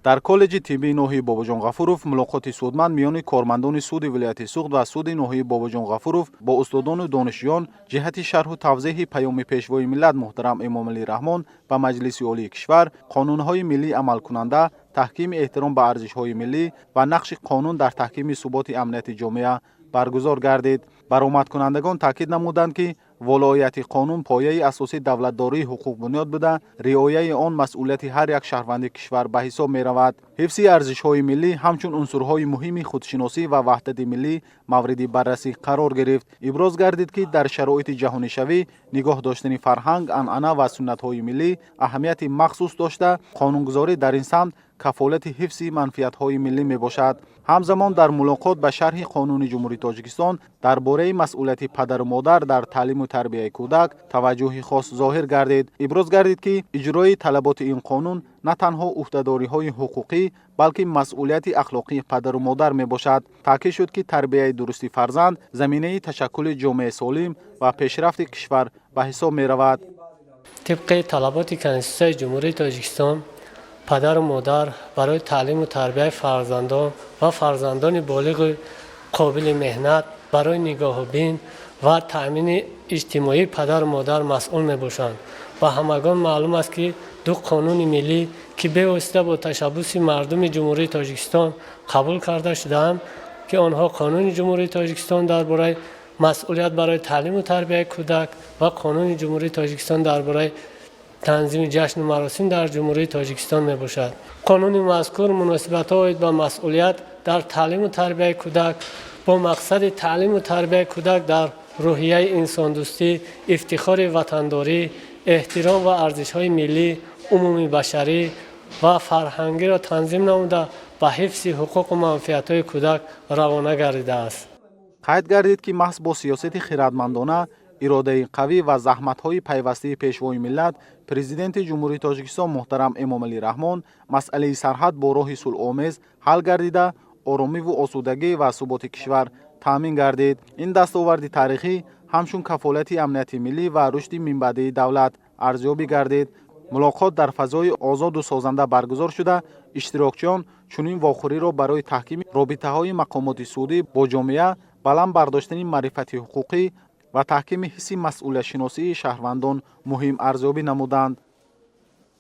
Дар коллеҷи тиббии ноҳияи Бобоҷон Ғафуров мулоқоти судманд миёни кормандони суди вилояти Суғд ва суди ноҳияи Бобоҷон Ғафуров бо устодону донишҷӯён ҷиҳати шарҳу тавзеҳи Паёми Пешвои миллат муҳтарам Эмомалӣ Раҳмон ба Маҷлиси Олии кишвар, қонунҳои миллӣ амалкунанда, таҳкими эҳтиром ба арзишҳои миллӣ ва нақши қонун дар таҳкими суботи амнияти ҷомеа баргузор гардид. Баромадкунандагон таъкид намуданд, ки волоияти қонун пояи асосии давлатдории ҳуқуқбунёд буда, риояи он масъулияти ҳар як шаҳрванди кишвар ба ҳисоб меравад. Ҳифзи арзишҳои миллӣ ҳамчун унсурҳои муҳими худшиносӣ ва ваҳдати миллӣ мавриди баррасӣ қарор гирифт. Иброз гардид, ки дар шароити ҷаҳонишавӣ нигоҳ доштани фарҳанг, анъана ва суннатҳои миллӣ аҳамияти махсус дошта, қонунгузорӣ дар ин самт кафолати ҳифзи манфиатҳои миллӣ мебошад. Ҳамзамон дар мулоқот ба шарҳи Қонуни Ҷумҳурии Тоҷикистон дар бораи масъулияти падару модар дар таълиму тарбияи кӯдак таваҷҷӯҳи хос зоҳир гардид. Иброз гардид, ки иҷрои талаботи ин қонун на танҳо ӯҳдадориҳои ҳуқуқӣ, балки масъулияти ахлоқии падару модар мебошад. Таъкид шуд, ки тарбияи дурусти фарзанд заминаи ташаккули ҷомеаи солим ва пешрафти кишвар ба ҳисоб меравад. Тибқи талаботи Конститутсияи Ҷумҳурии Тоҷикистон, падару модар барои таълиму тарбияи фарзандон ва фарзандони болиғи қобили меҳнат, барои нигоҳубин ва таъмини иҷтимоии падару модар масъул мебошанд. Ба ҳамагон маълум аст, ки ду қонуни миллӣ, ки бевосита бо ташаббуси мардуми Ҷумҳурии Тоҷикистон қабул карда шудаанд, ки онҳо Қонуни Ҷумҳурии Тоҷикистон дар бораи масъулият барои таълиму тарбияи кӯдак ва Қонуни Ҷумҳурии Тоҷикистон дар бораи танзими ҷашну маросим дар Ҷумҳурии Тоҷикистон мебошад. Қонуни мазкур муносибатҳо оид ба масъулият дар таълиму тарбияи кӯдак бо мақсади таълиму тарбияи кӯдак дар рӯҳияи инсондӯстӣ, ифтихори ватандорӣ, эҳтиром ва арзишҳои миллӣ, умумибашарӣ ва фарҳангиро танзим намуда, ба ҳифзи ҳуқуқу манфиатҳои кӯдак равона гардидааст. Қайд гардид, ки маҳз бо сиёсати хирадмандона, иродаи қавӣ ва заҳматҳои пайвастаи Пешвои миллат, Президенти Ҷумҳурии Тоҷикистон муҳтарам Эмомалӣ Раҳмон масъалаи сарҳад бо роҳи сулҳомез ҳал гардида, оромиву осудагӣ ва суботи кишвар таъмин гардид. Ин дастоварди таърихӣ ҳамчун кафолати амнияти миллӣ ва рушди минбаъдии давлат арзёбӣ гардид. Мулоқот дар фазои озоду созанда баргузор шуда, иштирокчиён чунин вохӯриро барои таҳкими робитаҳои мақомоти судӣ бо ҷомеа, баланд бардоштани маърифати ҳуқуқӣ ва таҳкими ҳисси масъулиятшиносии шаҳрвандон муҳим арзёбӣ намуданд.